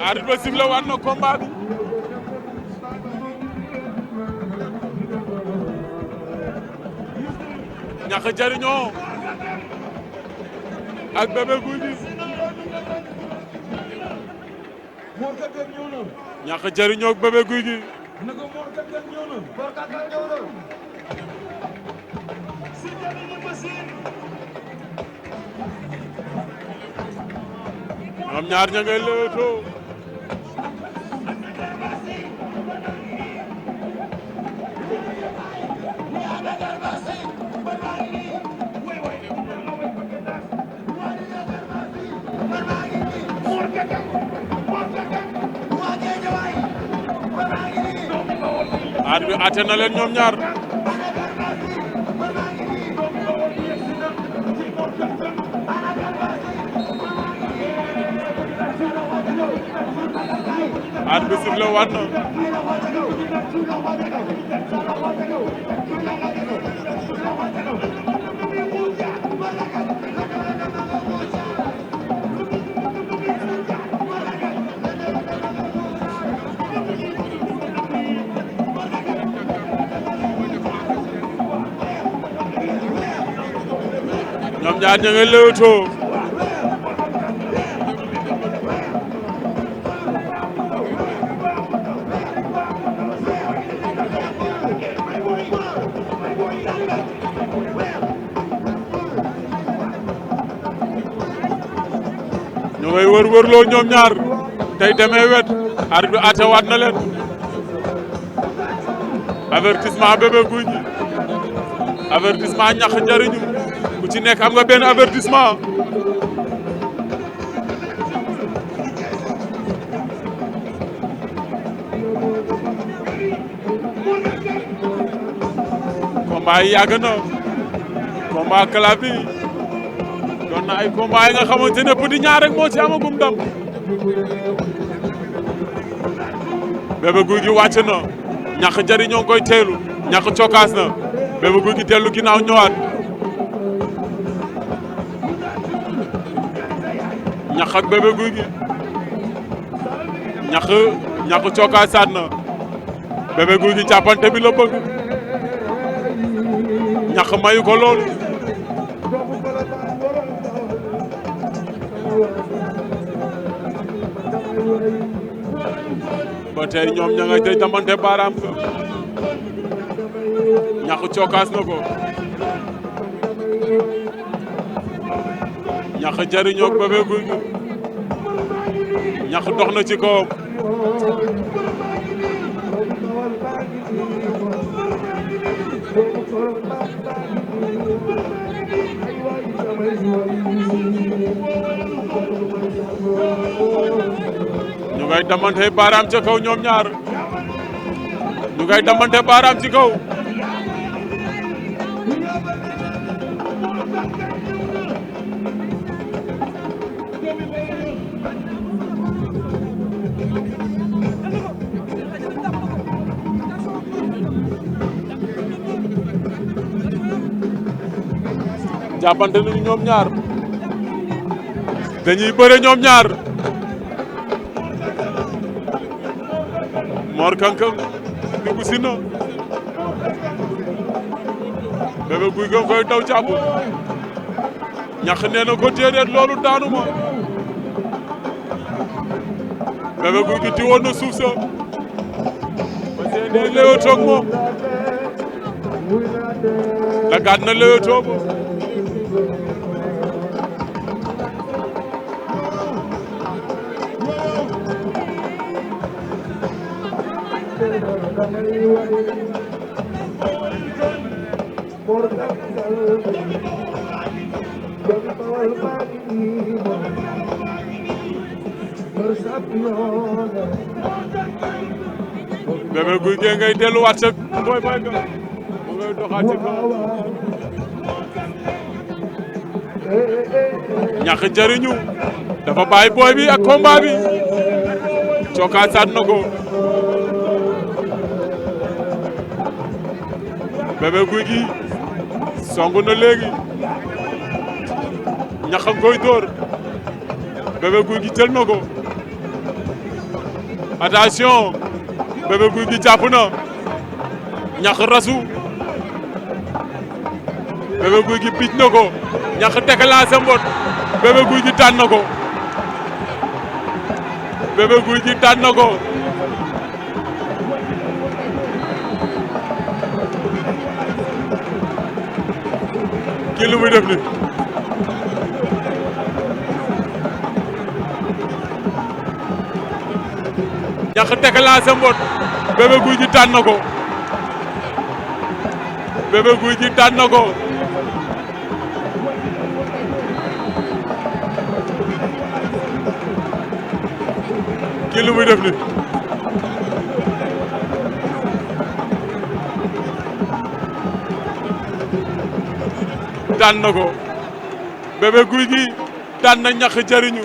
arbitre ba sifflé waat na combat bi Ñax Jariñoo ak Bébé Gouy Gui. Ñax Jariñoo ak Bébé Gouy Gui. ñoom ñaar ña ngay leewtoo. arbitre bi atte na leen ñoom ñaar. arbitre bi sifflé waat na. ñoom ñaar ña ngay leewtoo. ñu ngay wër-wërloo ñoom ñaar tey demee wet arbitre bi atte waat na leen. avertissement Bébé Gouy Gui avertissement Ñax Jariñu ku ci nekk am nga benn avertissement. combat yi yàgg na combat clavi doon na ay combat yi nga xamante ne petit ñaar rek moo ci amagum ndam. Bébé Gouy Gui wàcc na Ñax Jariñoo ngi koy teelu Ñax cokaas na Bébé Gouy Gui dellu ginnaaw ñëwaat. Ñax ak Bébé Gouy Gui Ñax cookaasaat na Bébé Gouy Gui jàppante bi la bëgg Ñax mayu ko loolu. ba tey ñoom ña nga tey damante baaraam ka Ñax cookaas na ko Ñax Jariñoo ak Bébé Gouy Gui Ñax dox na ci kawam. ñu ngay damante baaraam ca kaw ñoom ñaar ñu ngay damante baaraam ci kaw. jàppante nañu ñoom ñaar dañuy bëre ñoom ñaar. Mor Kankang dugg si na Bébé Gouy Gui koy daw jàpp Ñax nee na ko déedéet loolu daanu ma. Bébé Gouy Gui tiwoon na suuf sa parce que day léewatoo ak moom dagaat na léewatoo ba. Bébé Gouy Gui ngay delluwaat sa booy ga mu ngay doxaat ci kaw. Ñax Jariñu dafa bàyyi booy bi ak combat bi cookaasaat na ko. Bébé Gouy Gui songu na léegi Ñax a koy dóor Bébé Gouy Gui jël na ko attention Bébé Gouy Gui jàpp na ñax rasu Bébé Gouy Gui picc na ko ñax déclenché mbot Bébé Gouy Gui tànn na ko Bébé Gouy Gui tànn na ko kii lu muy def ni ñax déclenché mbot Bébé Gouy Gui tànn na ko Bébé Gouy Gui tànn na ko kii lu muy def ni tànn na ko Bébé Gouy Gui tànn na ñax jariñu